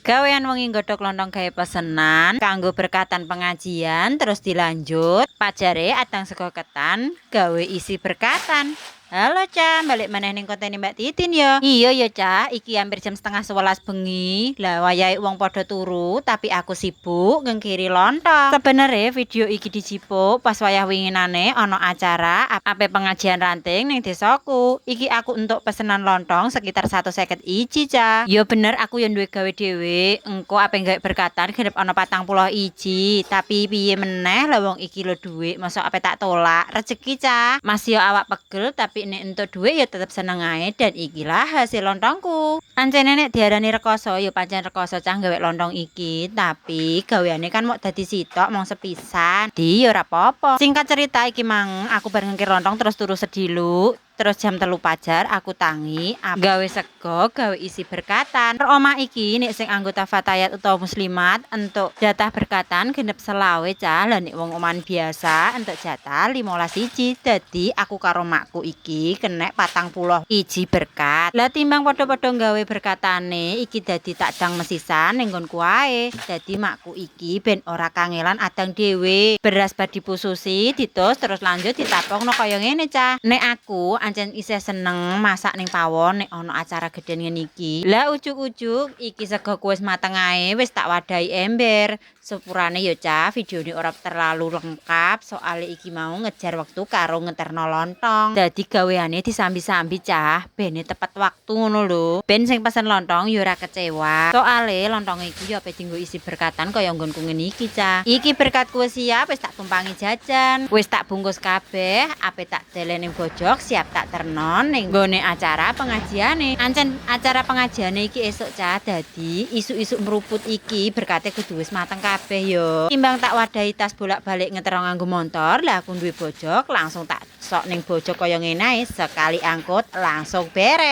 Gawean wengi nggodhog lontong gawe pesenan kanggo berkatan pengajian, terus dilanjut pajare adang sego ketan gawe isi berkatan. Halo, Cah, balik maneh ning kontene Mbak Titin ya. Iya ya, Cah, iki hampir jam 10.30 bengi. Lah, wayahe wong padha turu, tapi aku sibuk ngengkiri lontong. Sebenere video iki dijipuk pas wayah winginane ana acara ape pengajian ranting ning desaku. Iki aku entuk pesenan lontong sekitar 150 iji, Cah. Ya bener, aku yo duwe gawe dhewe, engko ape gawe berkatan genep ana 40 iji. Tapi piye meneh lah, wong iki lho dhuwit, mosok ape tak tolak. Rezeki, Cah. Masih yo awak pegel, tapi nek entuk dhuwit ya tetep seneng ae, dan ikilah hasil lontongku. Ancene nek diarani rekoso ya pancen rekoso, Cah, gawe lontong iki, tapi gaweane kan mok dadi sitok, mong sepisan. Di ya ora apa-apa. Singkat cerita, iki mang aku bar ngengkir lontong terus turu sedilu. Terus jam 3 pajar aku tangi gawe sego gawe isi berkatan. Per omah iki nek sing anggota Fatayat utawa Muslimat entuk jatah berkatan genep 25, Cah. Lah, nek wong omahan biasa entuk jatah 15 iji. Dadi aku karo makku iki kenek 40 iji berkat. Lah, timbang padha-padha gawe berkatane iki, dadi tak dang mesisan ning nggonku ae. Dadi makku iki ben ora kangelan adang dhewe. Beras bar dipususi, ditus, terus lanjut ditapokno kaya ngene, Cah. Nek aku ancen isih seneng masak ning pawon nek ana acara gedhe ngene iki. Lah, ujug-ujug iki segoku wis mateng ae, wis tak wadahi ember. Sepurane ya, Cah, videone ora terlalu lengkap, soale iki mau ngejar wektu karo ngeterno lontong. Dadi gaweane disambi-sambi, Cah, bene tepat waktu ngono lho. Ben sing pesen lontong ya ora kecewa. Soale lontong iki ya ape dienggo isi berkatan kaya nggonku ngene iki, Cah. Iki berkatku wis siap, wis tak tumpangi jajan. Wis tak bungkus kabeh, ape tak deleh ning bojok, siap tak terno ning nggone acara pengajiane. Ancen acara pengajiane iki esuk, Cah, dadi isuk-isuk mruput iki berkate kudu wis mateng kabeh yo. Timbang tak wadahi tas bolak-balik ngeterno nganggo montor, lah aku duwe bojok, langsung tak sok ning bojok kaya ngene ae, sekali angkut langsung beres.